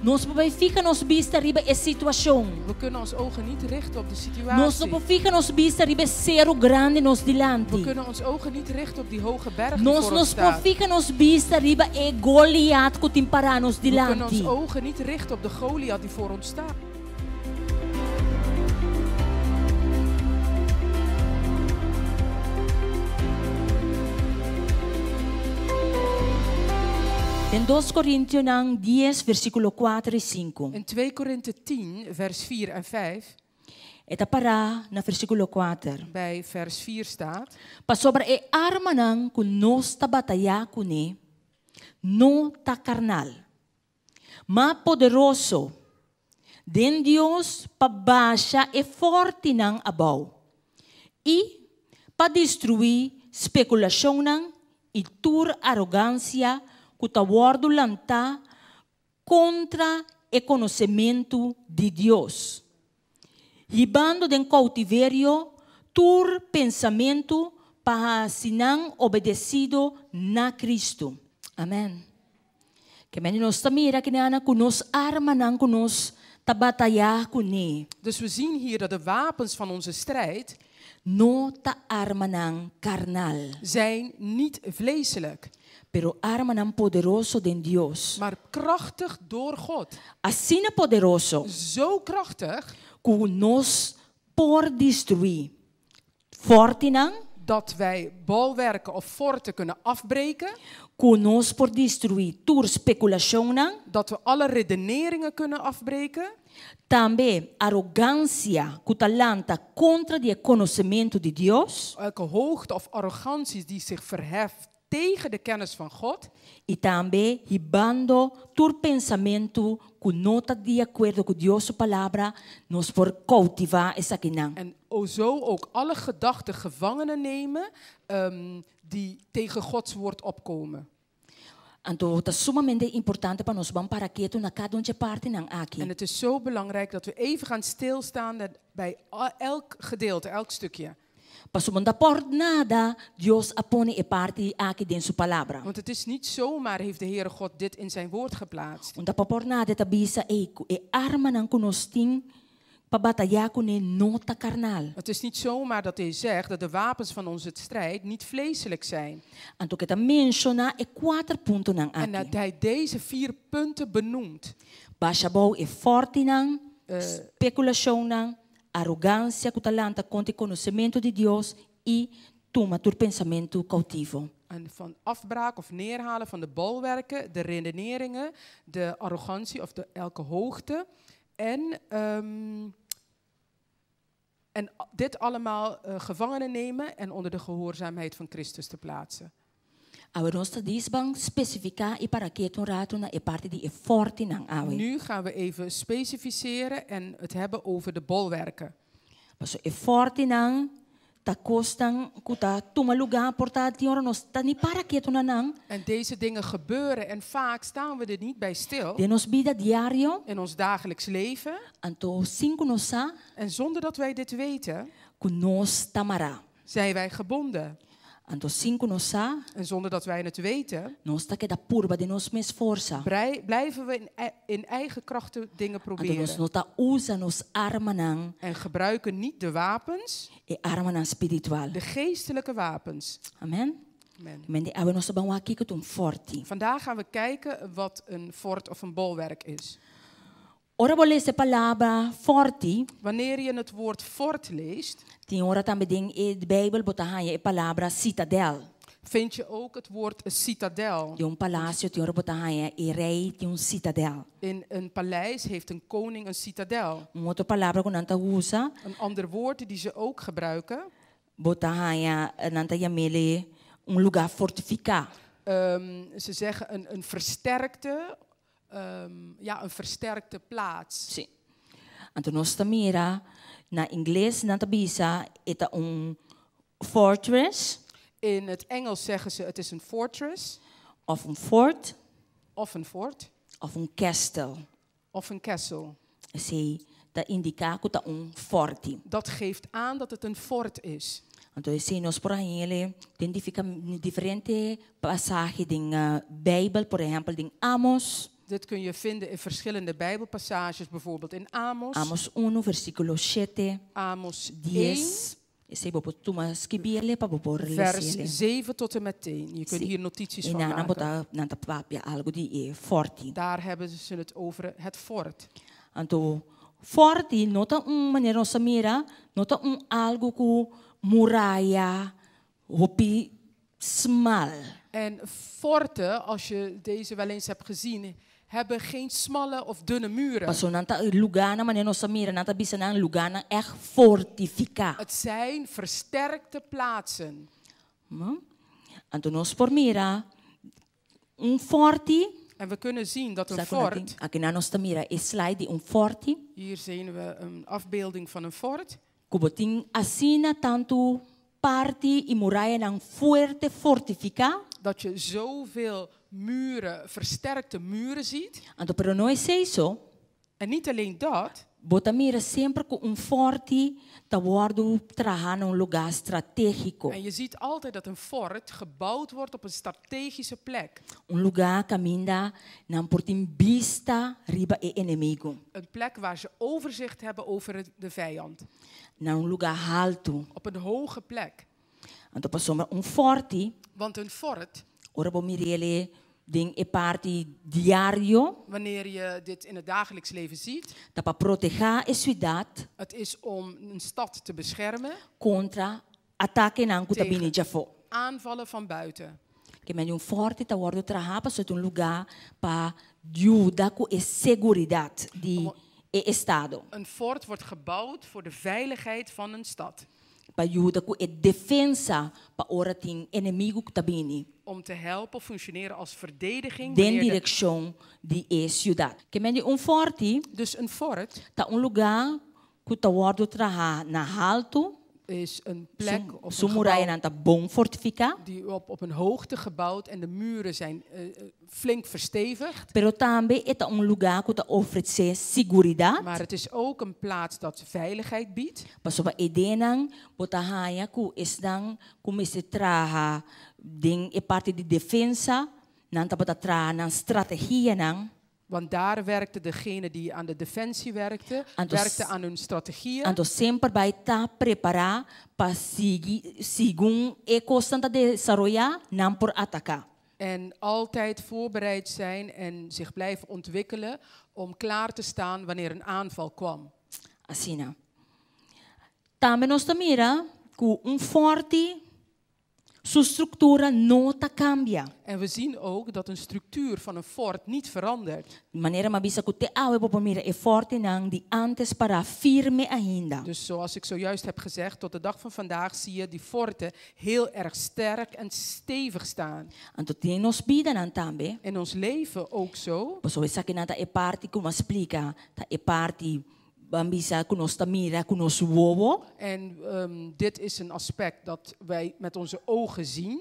Nos no por fiha nos bista riba e situashon. We kunnen ons ogen niet richten op de Nos no situatie. por fiha nos bista riba e seru grandi nos We dilanti. kunnen ons ogen niet richten op die hoge berg die Nos voor no ons por staat. fiha nos bista riba e Goliat ku tin pará nos We kunnen ons dilanti. ogen niet richten op de Goliath die voor ons staat. Den 2 Korintionan 10, versíkulo 4 i 5. In 2 Korinthe 10, vers 4 en 5, E ta para na versíkulo 4. bij vers 4 staat: Pasobra e armanan ku nos ta batayá kuné, no ta karnal, ma poderoso den Dios pa basha e fòrtinan abou i pa destruí spekulashonnan i tur arogansia ku ta wòrdu lantá kontra e konosementu di Dios, hibando den koutiverio tur pensamentu pa hasi nan obedesido na Kristu. Amèn. Ke men nos ta mira akinan ku nos armanan ku nos ta batayá kuné. Dus we zien hier dat de wapens van onze strijd No ta armanan karnal, zijn niet vleeselijk, pero armanan poderoso den Dios. maar krachtig door God. Asina poderoso Zo krachtig ku nos por destruí fòrtinan, dat wij bolwerken of forten kunnen afbreken, ku nos por destruí tur spekulashonnan, dat we alle redeneringen kunnen afbreken, tambe arogansia ku ta lanta kontra di e konosementu di Dios, elke hoogte of arrogantie die zich verheft tegen de kennis van God, i tambe hibando tur pensamentu ku no ta di akuerdo ku Dios su palabra, nos por koutivá esakinan. En o zo ook alle gedachten gevangenen nemen die tegen Gods woord opkomen. Anto ta sumamente importante pa nos ban para ketu na kada un dje partinan aki. En het is zo belangrijk dat we even gaan stilstaan bij elk gedeelte, elk stukje. Pasobra no ta por nada Dios a pone e parti aki den su palabra. Want het is niet zomaar heeft de Heere God dit in zijn woord geplaatst. No ta pa por nada e ta bisa ei ku e armanan ku nos tin pa batayá kuné no ta karnal. Het is niet zomaar dat hij zegt dat de wapens van onze strijd niet vleeselijk zijn. Anto ku e ta menshoná e kuater puntonan En aki. dat hij deze 4 punten benoemt. Basha abou e fòrtinan, spekulashonnan, arogansia ku ta lanta kontra e konosementu di Dios i tuma tur pensamentu koutivo. En van afbraak of neerhalen van de bolwerken, de redeneringen, de arrogantie of de elke hoogte. En dit allemaal gevangenen nemen en onder de gehoorzaamheid van Christus te plaatsen. Awe nos ta djis ban spesifiká i para ketu un ratu na e parti di e fòrtinan awe. Nu gaan we even specificeren en het hebben over de bolwerken. Paso e fòrtinan ta kosnan ku ta tuma lugá por ta tin ora nos ta ni para ketu na nan. En deze dingen gebeuren en vaak staan we er niet bij stil. Den nos bida diario. In ons dagelijks leven. Anto sin ku nos sa. En zonder dat wij dit weten. Ku nos ta mará. Zijn wij gebonden. Anto sin ku nos sa. En zonder dat wij het weten. Nos ta keda purba den nos mes forsa. Blijven we in eigen krachten dingen Anto nos proberen. no ta usa nos armanan. En gebruiken niet de wapens. E armanan spiritual. De geestelijke wapens. Amen. Amen. Mende awe nos ta ban wak kiko ta un fòrti. Vandaag gaan we kijken wat een fort of een bolwerk is. Ora bo lesa e palabra fòrti. Wanneer je het woord fort leest, Tin ora tambe den e Bijbel bo ta haña e palabra citadel. Vind je ook het woord citadel. Den un palasio tin ora bo ta haña e rei tin un citadel. In een paleis heeft een koning een citadel. Un otro palabra ku nan ta usa. Een ander woord die ze ook gebruiken. Bo ta haña nan ta yam'é un lugá fortifiká. Ze zeggen een versterkte, ja, een versterkte plaats. Si. Anto nos ta mira na ingles nan ta bisa e ta un fortress. In het Engels zeggen ze het is een fortress. Of een fort. Of een fort. Of een castle. Of een castle. Esei ta indiká ku ta un fòrti. Dat geeft aan dat het een fort is. Anto esei nos por hañ'é den diferente pasahe den Bijbel, por ehèmpel den Amos. Dit kun je vinden in verschillende Bijbelpassages, bijvoorbeeld in Amos. Amos 1, versíkulo 7, Amos 1, 10. Esei bo por tuma skibiele pa bo por vers lesele. 7 tot en met 10. Je kunt Si. hier notities E van nan maken. bo ta nan ta papia algu di e fòrti. Daar hebben ze het over het fort. Anto fòrti no ta un manera nos a mira, no ta un algu ku muraya hopi smal. En forten, als je deze wel eens hebt gezien, hebben geen smalle of dunne muren. Paso nan ta lugánan manera nos a mira, nan ta bisa nan lugánan ègt fortifiká. Het zijn versterkte plaatsen. Anto nos por mira un fòrti. En we kunnen zien dat een Sa ku nan tin, fort, akinan nos ta mira e slide di un fòrti. hier zien we een afbeelding van een fort. Ku bo tin asina tantu parti i murayanan fuerte fortifiká. Dat je zoveel muren, versterkte muren ziet. Anto pero no esei so. En niet alleen dat. Bo ta mira semper ku un fòrti ta wòrdu trahá na un lugá stratégiko. En je ziet altijd dat een fort gebouwd wordt op een strategische plek. Un lugá kaminda nan por tin bista riba e enemigu. Een plek waar ze overzicht hebben over de vijand. Na un lugá haltu. Op een hoge plek. Anto pasobra un fòrti. Want een fort, Ora bo mir'é den e parti diario. Wanneer je dit in het dagelijks leven ziet. Ta pa protehá e siudat. Het is om een stad te beschermen. Kontra atakenan ku ta Tegen bini djafó. aanvallen van buiten. Ke men un fòrti ta wòrdu trahá pasobra ta un lugá pa yuda ku e seguridat di e estado. Een fort wordt gebouwd voor de veiligheid van een stad. Pa yuda ku e defensa pa ora tin enemigu ku ta bini. Om te helpen functioneren als verdediging. Den wanneer de direkshon di e siudat. Ke men di un fòrti. Dus een fort Ta un lugá ku ta wòrdu trahá na haltu. Is een plek of Su een murayanan gebouw ta bon fortifiká. die op een hoogte gebouwd en de muren zijn flink verstevigd. Pero tambe e ta un lugá ku ta ofresé siguridat. Maar het is ook een plaats dat veiligheid biedt. Pasobra einan bo ta haña ku esnan ku mester traha den e parti di defensa, nan tabata traha nan strategianan. Want daar werkte degene die aan de defensie werkte, Anto werkte aan hun strategieën. Anto semper bai ta prepará pa sigui segun e kosnan ta desaroyá, nan por ataká. En altijd voorbereid zijn en zich blijven ontwikkelen om klaar te staan wanneer een aanval kwam. Asina. Tambe nos ta mira ku un fòrti su struktura no ta kambia. En we zien ook dat een structuur van een fort niet verandert. Manera m'a bisa ku te awe bo por mira e fòrtinan di antes pará firme ainda. Dus zoals ik zojuist heb gezegd, tot de dag van vandaag zie je die forten heel erg sterk en stevig staan. Anto den nos bidanan tambe. In ons leven ook zo. Pasobra esakinan ta e parti ku m'a splika, ta e parti ban bisa ku nos ta mira ku nos wowo. En dit is een aspect dat wij met onze ogen zien.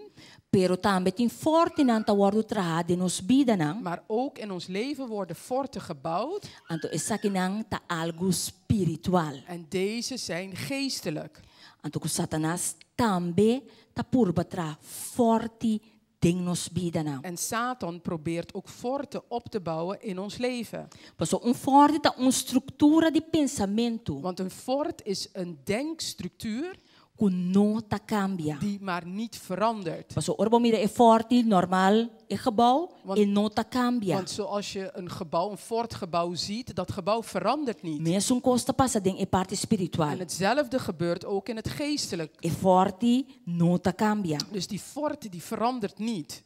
Pero tambe tin fòrtinan ta wòrdu trahá den nos bidanan. Maar ook in ons leven worden forten gebouwd. Anto esakinan ta algu spiritual. En deze zijn geestelijk. Anto ku Satanas tambe ta purba traha fòrti den nos bidanan. En Satan probeert ook forten op te bouwen in ons leven. Pasobra un fòrti ta un struktura di pensamentu. Want een fort is een denkstructuur Ku no ta kambia. die maar niet verandert. Pasobra ora bo mira e fòrti normal e gebouw e no ta kambia. Want zoals je een gebouw, een fortgebouw ziet, dat gebouw verandert niet. Mesun kos ta pasa den e parti spiritual. En hetzelfde gebeurt ook in het geestelijk. E fòrti no ta kambia. Dus die fort die verandert niet.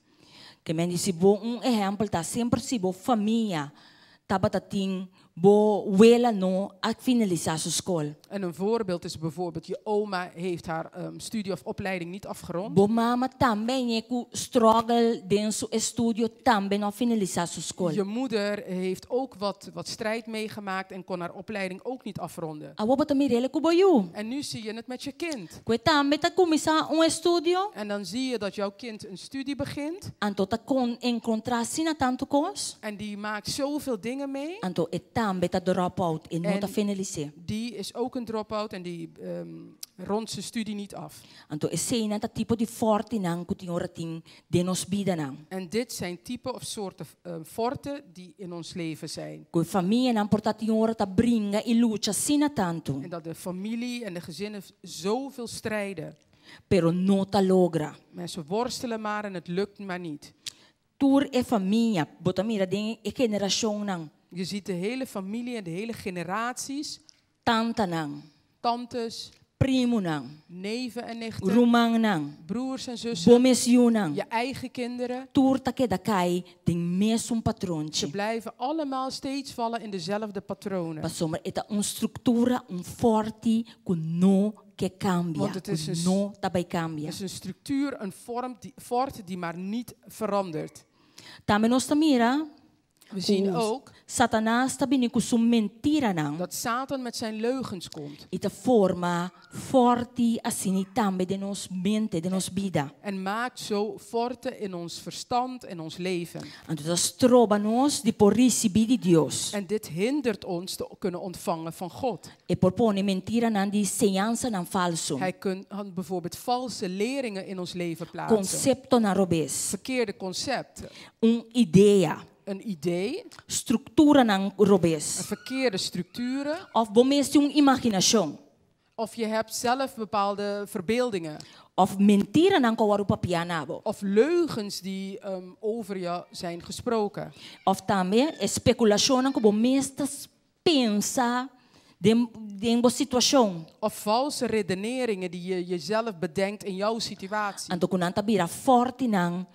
Ke men di si bo un ehèmpel ta semper si bo famia tabata tin bo wela no a finalisá su skol. En een voorbeeld is bijvoorbeeld, je oma heeft haar studie of opleiding niet afgerond. Bo mama tambe a ku struggle den su estudio tambe no a finalisá su skol. Je moeder heeft ook wat strijd meegemaakt en kon haar opleiding ook niet afronden. Awor bo ta mir'é ku bo yu. En nu zie je het met je kind. Ku e tambe ta kuminsá un estudio. En dan zie je dat jouw kind een studie begint. Anto ta kon enkontrá asina tantu kos. En die maakt zoveel dingen mee. Anto e Tambe ta drop out e no ta En- finalisá. Die is ook een drop-out en die rondt zijn studie niet af. Anto eseinan ta tipo di fòrtinan ku tin ora tin den nos bidanan. En dit zijn typen of soorten forten die in ons leven zijn. Ku e famianan por ta tin ora ta bringa i lucha asina tantu, En dat de familie en de gezinnen zoveel strijden. Pero no ta logra. Maar ze worstelen maar en het lukt maar niet. Tur e famia, bo ta mira den e generashonnan, Je ziet de hele familie en de hele generaties, Tantanan, tantes, primunan, neven en nichten, rumannan, broers en zussen, bo mes yunan. Je eigen kinderen. Tur ta keda kai den mesun Ze patronchi. Blijven allemaal steeds vallen in dezelfde patronen. Pasobra e ta un struktura, un fòrti ku no ke kambia, Want het is ku een no ta bai kambia. Het is een structuur, een vorm die, fort die maar niet verandert. Tambe nos ta mira, We zien ku ook Satanas ta bini ku su mentiranan. Dat Satan met zijn leugens komt. I ta forma fòrti asina tambe den nos mente, den nos bida. En maakt zo forten in ons verstand en ons leven. Anto ta stroba nos di por risibí di Dios. En dit hindert ons te kunnen ontvangen van God. E por pone mentiranan di enseñansanan falsu. Hij kan bijvoorbeeld valse leringen in ons leven plaatsen. Konseptonan robes. Verkeerde concepten. Un idea. Een idee, Strukturanan robes. Een verkeerde structuren. Òf bo mes tin un imaginashon. Of je hebt zelf bepaalde verbeeldingen. Òf mentiranan ku a wòrdu papiá na bo. Of leugens die over je zijn gesproken. Òf tambe spekulashonnan ku bo mes ta pensa den den bo situashon. Of valse redeneringen die je jezelf bedenkt in jouw situatie. Anto ku nan ta bira fòrtinan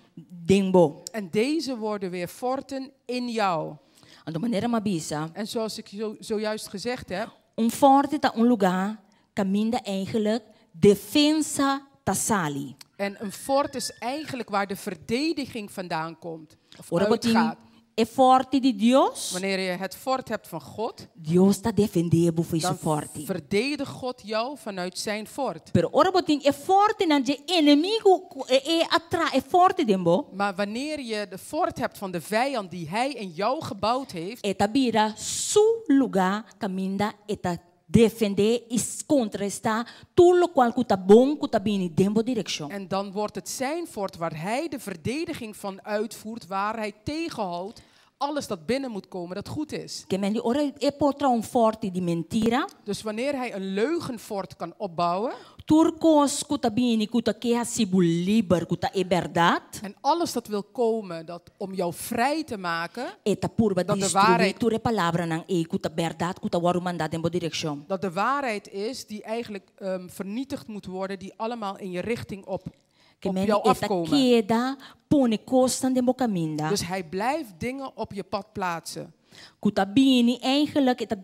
den bo. En deze worden weer forten in jou. Anto manera m'a bisa, En zoals ik zojuist gezegd heb, un fòrti ta un lugá kaminda eigenlijk defensa ta sali. En een fort is eigenlijk waar de verdediging vandaan komt. Of Ora bo tin uitgaat. E fòrti di Dios, Wanneer je het fort hebt van God, Dios ta defendé bo for di su dan fòrti. Verdedigt God jou vanuit zijn fort. Pero ora bo tin e fòrtinan dje enemigu e e a traha e fòrti den bo, Maar wanneer je de fort hebt van de vijand die hij in jou gebouwd heeft, e ta bira su lugá kaminda e ta defendé i kontrarestá tur lokual ku ta bon ku ta bini den bo direkshon. En dan wordt het zijn fort waar hij de verdediging van uitvoert, waar hij tegenhoudt alles dat binnen moet komen dat goed is. Ke men ora e por traha un fòrti di mentira, Dus wanneer hij een leugenfort kan opbouwen, tur kos ku ta bini ku ta ke hasi bo liber ku ta e bèrdat, en alles dat wil komen dat, om jou vrij te maken, e ta purba Dat de destruí waarheid- tur e palabranan ei ku ta bèrdat ku ta wòrdu mandá den bo direkshon. Dat de waarheid is die eigenlijk vernietigd moet worden, die allemaal in je richting Ke op men jou e ta afkomen. keda pone kosnan den bo kaminda. Dus hij blijft dingen op je pad plaatsen. Ku ta bini eigenlijk e ta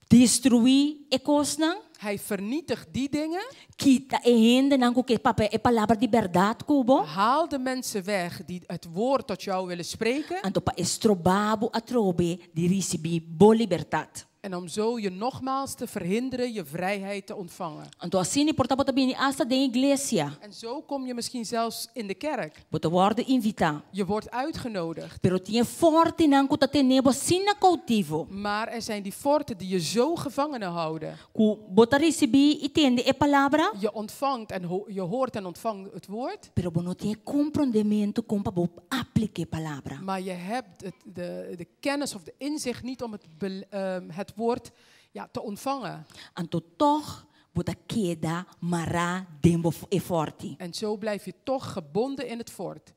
destruí e kosnan. Hij vernietigt die dingen. Kita e hendenan ku ke papia e palabra di bèrdat ku bo. Haal de mensen weg die het woord tot jou willen spreken. Anto pa e stroba bo atrobe di risibí bo libertat. En om zo je nogmaals te verhinderen je vrijheid te ontvangen. Anto asina por ta bo ta bini asta den iglesia. En zo kom je misschien zelfs in de kerk. Bo ta wòrdu invitá. Je wordt uitgenodigd. Pero tin e fòrtinan ku ta tene bo asina koutivo. Maar er zijn die forten die je zo gevangenen houden. Ku bo ta risibí i tende e palabra. Je ontvangt en je hoort en ontvangt het woord. Pero bo no tin komprondementu kon pa bo apliká e palabra. Maar je hebt de kennis of de inzicht niet om het woord, ja, te ontvangen. Anto toch bo ta keda mará den bo e fòrti. En zo blijf je toch gebonden in het fort.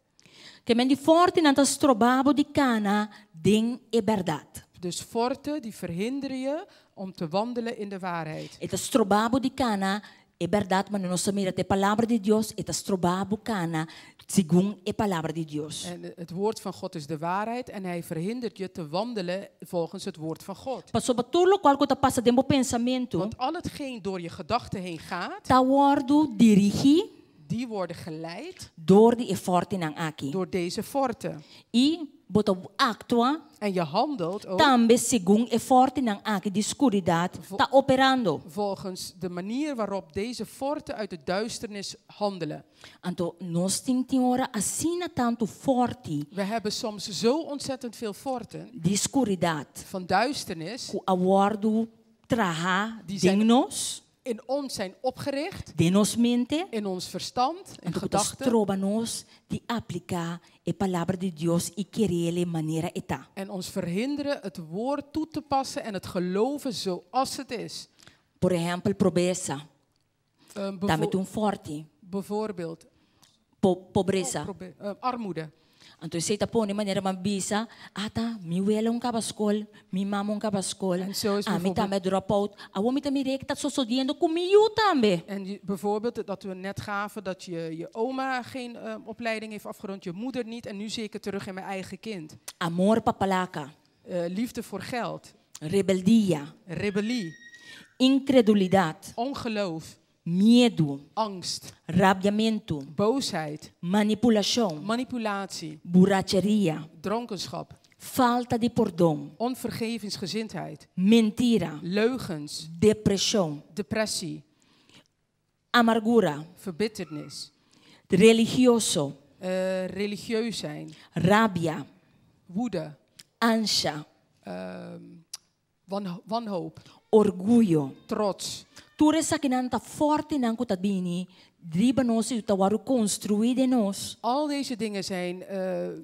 Ke men e fòrtinan ta stroba bo di kana den e bèrdat. Dus forten die verhinderen je om te wandelen in de waarheid. E ta stroba bo di kana e bèrdat, ma nos a mira e palabra di Dios, e ta stroba bo kana segun e palabra di Dios. En het woord van God is de waarheid en hij verhindert je te wandelen volgens het woord van God. Pasobra tur lokual ku ta pasa den bo pensamentu, Want al hetgeen door je gedachten heen gaat, ta wòrdu dirigí. Die worden geleid dor di e fòrtinan aki. Door deze forten. I bo ta aktua En je handelt ook tambe segun e fòrtinan aki di skuridat ta operando. Volgens de manier waarop deze forten uit de duisternis handelen. Anto nos tin tin ora asina tantu fòrti We hebben soms zo ontzettend veel forten di skuridat van duisternis ku a wòrdu trahá Die den zijn nos, in ons zijn opgericht, den nos mente, in ons verstand, in anto ku ta gedachten. stroba nos di apliká e palabra di Dios i ker'é manera e ta. En ons verhinderen het woord toe te passen en het geloven zoals het is. Por ehèmpel, pobresa. Tambe ta un fòrti. Bijvoorbeeld Pobresa. Armoede. Anto esei ta pone manera mi a bisa, ata, mi wela un kaba skol, mi mama un kaba skol, En zo is ami bijvoorbeeld tambe drop out. Awor mi ta mira ku ta sosodiendo ku mi yu tambe. En bijvoorbeeld dat we net gaven dat je oma geen opleiding heeft afgerond, je moeder niet. En nu zie ik het terug in mijn eigen kind. Amor pa plaka. Liefde voor geld. Rebeldia. Rebellie. Inkredulidat. Ongeloof. Miedu. Angst. Rabiamentu. Boosheid. Manipulashon. Manipulatie. Buracheria. Dronkenschap. Falta di pordon. Onvergevingsgezindheid. Mentira. Leugens. Depreshon. Depressie. Amargura. Verbitternis. Religioso. Religieus zijn. Rabia. Woede. Ansha. Wanhoop. Orguyo. Trots. Tur esakinan ta fòrtinan ku ta bini riba nos i ta wòrdu konstruí den nos. Al deze dingen zijn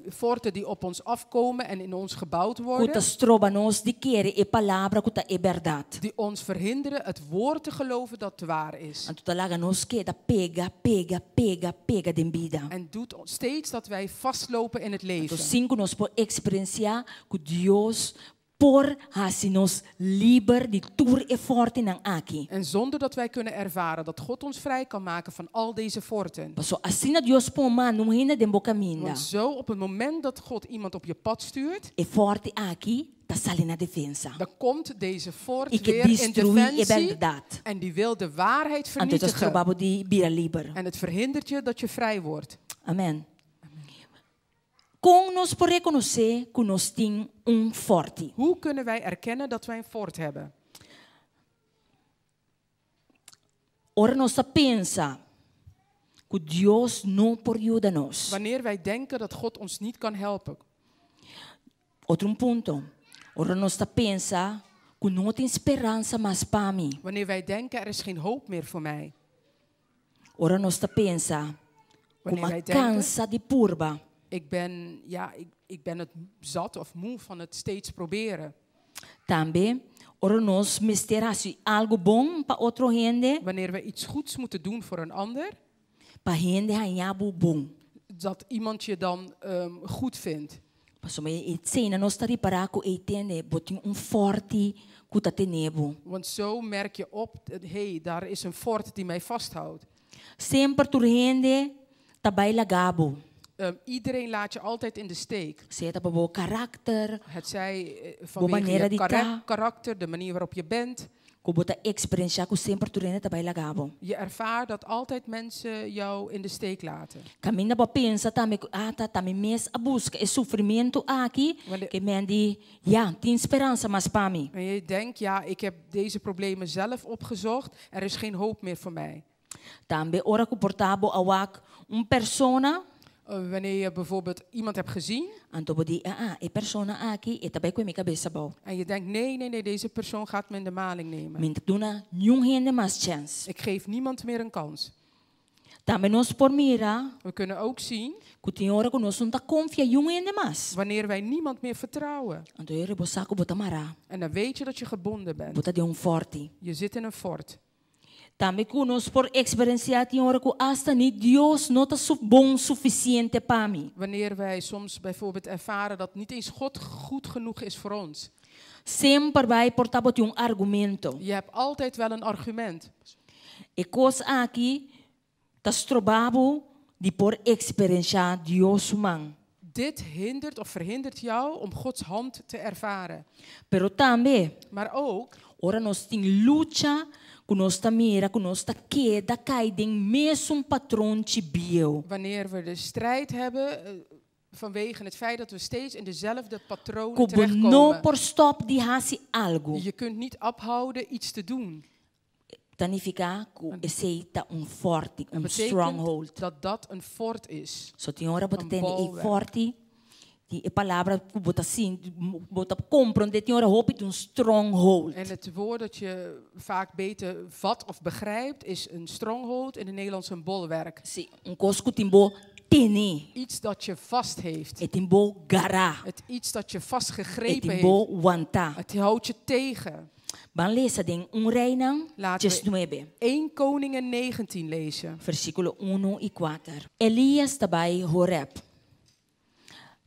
forten die op ons afkomen en in ons gebouwd Ku worden. ta stroba nos di kere e palabra ku ta e bèrdat. Die ons verhinderen het woord te geloven dat waar is. Anto ta laga nos keda pega, pega, pega, pega den bida. En doet ons steeds dat wij vastlopen in het Anto leven. sin ku nos por eksperensiá ku Dios por hasi nos liber di tur e fòrtinan aki. En zonder dat wij kunnen ervaren dat God ons vrij kan maken van al deze forten. Paso asina Dios por manda un hende den bo kaminda. Want zo op het moment dat God iemand op je pad stuurt, E fòrti aki ta sali na defensa. Dan komt deze fort I ke weer in destruí e defensie bèrdat. en die wil de waarheid Anto e ta vernietigen. stroba bo di bira liber. En het verhindert je dat je vrij wordt. Amen. Kon nos por rekonosé ku nos tin un fòrti? Hoe kunnen wij erkennen dat wij een fort hebben? Ora nos ta pensa ku Dios no por yuda nos. Wanneer wij denken dat God ons niet kan helpen. Otro un punto. Ora nos ta pensa ku no tin speransa mas pa mi. Wanneer wij denken, er is geen hoop meer voor mij. Ora nos ta pensa ku Wanneer m'a wij denken, kansa di purba. Ik ben, ja, ik ben het zat of moe van het steeds proberen. Tambe, ora nos mester hasi algu bon pa otro hende. Wanneer we iets goeds moeten doen voor een ander. Pa hende haña bo bon. Dat iemand je dan goed vindt. Pasobra esei nos ta ripará ku ei tende bo tin un fòrti ku ta tene bo. Want zo merk je op, hé, hey, daar is een fort die mij vasthoudt. Semper tur hende ta bai laga bo. Iedereen laat je altijd in de steek. Sea ta pa bo karakter. Het zij Bo vanwege manera je di ta. karakter, de manier waarop je bent. Ku bo ta eksperensiá ku semper tur hende ta bai laga bo. Je ervaart dat altijd mensen jou in de steek laten. Kaminda bo pensa tambe ku ata ta mi mes a buska e sufrimentu aki, Wanneer ke men di, ja, tin speransa mas pa mi. En je denkt, ja, ik heb deze problemen zelf opgezocht. Er is geen hoop meer voor mij. Tambe ora ku por ta bo a wak un persona. Wanneer je bijvoorbeeld iemand hebt gezien. Anto bo di, ah, ah, e persona aki, e ta bai kue mi kabes abou. En je denkt, nee, nee, nee, deze persoon gaat me in de maling nemen. Mi n' ta duna niun hende mas chèns. Ik geef niemand meer een kans. Tambe nos por mira. We kunnen ook zien. Ku tin ora ku nos no ta konfia niun hende mas. Wanneer wij niemand meer vertrouwen. Anto e ora bo sa ku bo ta mará. En dan weet je dat je gebonden bent. Bo ta den un fòrti. Je zit in een fort. Tambe ku nos por eksperensiá tin ora ku asta ni Dios no ta bon sufisiente pa mi. Wanneer wij soms bijvoorbeeld ervaren dat niet eens God goed genoeg is voor ons. Semper bai por ta bo tin un argumento. Je hebt altijd wel een argument. E kos aki ta stroba bo di por eksperensiá Dios su man. Dit hindert of verhindert jou om Gods hand te ervaren. Pero tambe, Maar ook, Ora nos tin lucha, ku nos ta mira, ku nos ta keda kai den mesun patronchi bieu. Wanneer we de strijd hebben vanwege het feit dat we steeds in dezelfde patronen Ku bo no terechtkomen. por stòp di hasi algu. Je kunt niet ophouden iets te doen. Ta nifiká ku esei ta un fòrti, Dat un betekent stronghold. dat dat een fort is. So tin ora bo ta Een tende e bolwerk. fòrti, di e palabra ku bo ta sinti, bo ta komprondé tin ora hopi ta un stronghold. En het woord dat je vaak beter vat of begrijpt is een stronghold, in het Nederlands een bolwerk. Si, un kos ku tin bo tene. Iets dat je vast heeft. E tin bo gará. Het iets dat je E vastgegrepen tin heeft. bo wantá. Het houdt je tegen. Ban lesa den 1 Reinan Laten we 19. 1 Koningen 19 lezen. Versíkulo 1 i 4. Elias ta bai Horeb.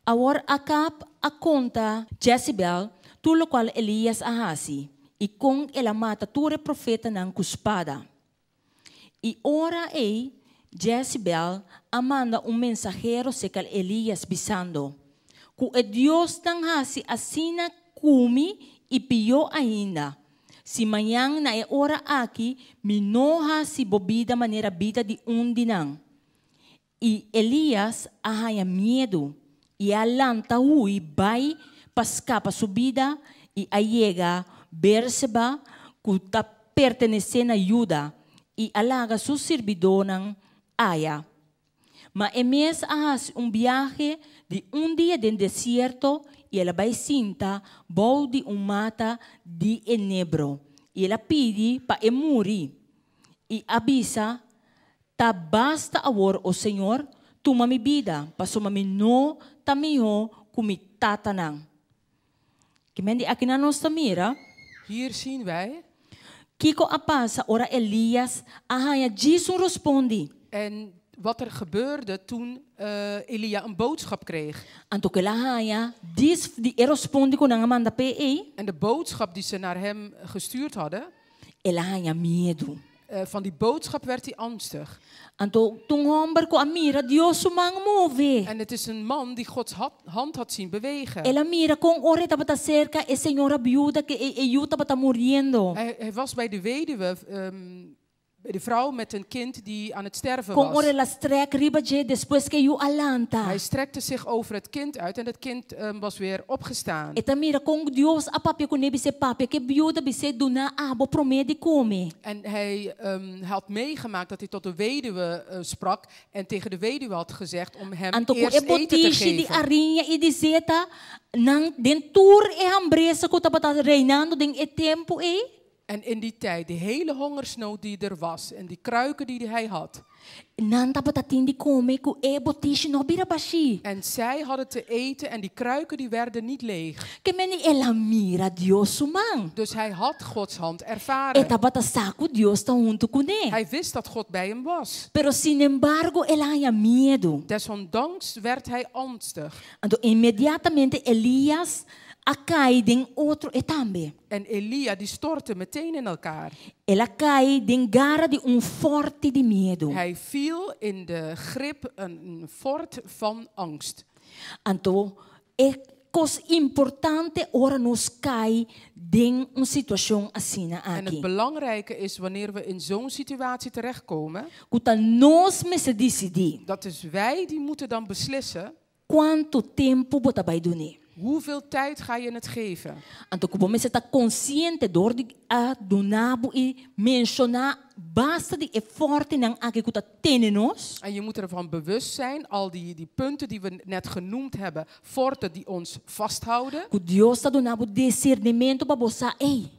Awor Akab a konta Jezebel tur lokual Elias a hasi i kon el a mata tur e profetanan ku spada. E ora ei Jezebel a manda un mensahero serka Elias bisando, Ku e diosnan hasi asina ku mi i pió ainda, si mañan na e ora aki mi no hasi bo bida manera bida di un di nan. I Elias a haña miedu i a lanta hui bai pa skapa su bida i a yega Berseba ku ta pertenesé na Juda i a laga su sirbidónan aya. Ma e mes a hasi un biahe di un dia den desierto i el a bai sinta bou di un mata di enebro, i el a pidi pa e muri, i a bisa, Ta basta awor, o Señor, tuma mi bida, pasobra mi no ta mihó ku mi tatanan. Ki men di akinan nos ta mira? Hier zien wij. Kiko a pasa ora Elias a haña djis un rospondi? En wat er gebeurde toen Elia een boodschap kreeg. Anto ku el a haña djis di e rospondi ku nan a manda p'e ei? En de boodschap die ze naar hem gestuurd hadden. El a haña miedu. Van die boodschap werd hij angstig. Anto ta un hòmber ku a mira Dios su man move. En het is een man die Gods hand had zien bewegen. El a mira kon ora e tabata serka e señora biuda ku e yu tabata muriendo. Hij was bij de weduwe, bij de vrouw met een kind die aan het sterven Kon was. ora el a strek riba dje despues ku e yu a lanta. Hij strekte zich over het kind uit en het kind was weer opgestaan. E ta mira kon Dios a papia kuné bis'é papia ku e biuda bis'é duna abo promé di kome. En hij had meegemaakt dat hij tot de weduwe sprak en tegen de weduwe had gezegd om hem Anto ku eerst e eten te botishi di geven. ariña i di zeta nan den tur e hambresa ku tabata reinando den e tempu ei. En in die tijd, de hele hongersnood die er was en die kruiken die hij had. Nan tabata tin di kome ku e botishi no a bira bashí. En zij hadden te eten en die kruiken die werden niet leeg. Ke men di el a mira Dios su man. Dus hij had Gods hand E ervaren. tabata sa ku Dios ta huntu kuné. Hij wist dat God bij hem was. Pero sinembargo el a haña miedu. Desondanks werd hij angstig. Anto inmediatamente Elias a kai den otro e tambe. En Elia die stortte meteen in elkaar. El a kai den gara di un fòrti di miedu. Hij viel in de grip, een fort van angst. Anto e kos importante ora nos kai den un situashon asina En het aki. belangrijke is wanneer we in zo'n situatie terechtkomen, Ku ta nos mester disidí. dat is wij die moeten dan beslissen. Kuantu tempu bo ta bai dun'é? Hoeveel tijd ga je het geven? Anto ku bo mester ta konsiente dor di a duna bo i menshoná basta di e fòrtinan aki ku ta tene nos. En je moet ervan bewust zijn, al die punten die we net genoemd hebben, forten die ons vasthouden. Ku Dios ta duna bo disernimentu pa bo sa, ey,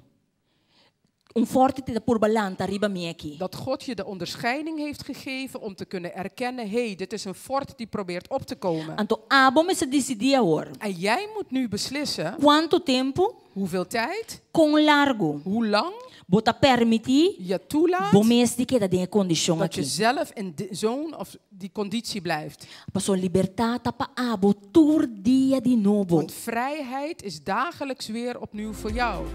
un fòrti ta purba lanta riba mi aki. Dat God je de onderscheiding heeft gegeven om te kunnen erkennen, hé, dit is een fort die probeert op te komen. Anto abo mester disidí awor. En jij moet nu beslissen, Kuantu tempu? hoeveel tijd, Kon largu? hoe lang Bo ta permití je toelaat bo mes di keda den e kondishon dat je aki. zelf in zo'n of die conditie blijft. Pasobra libertat ta pa abo tur dia di nobo. Want vrijheid is dagelijks weer opnieuw voor jou.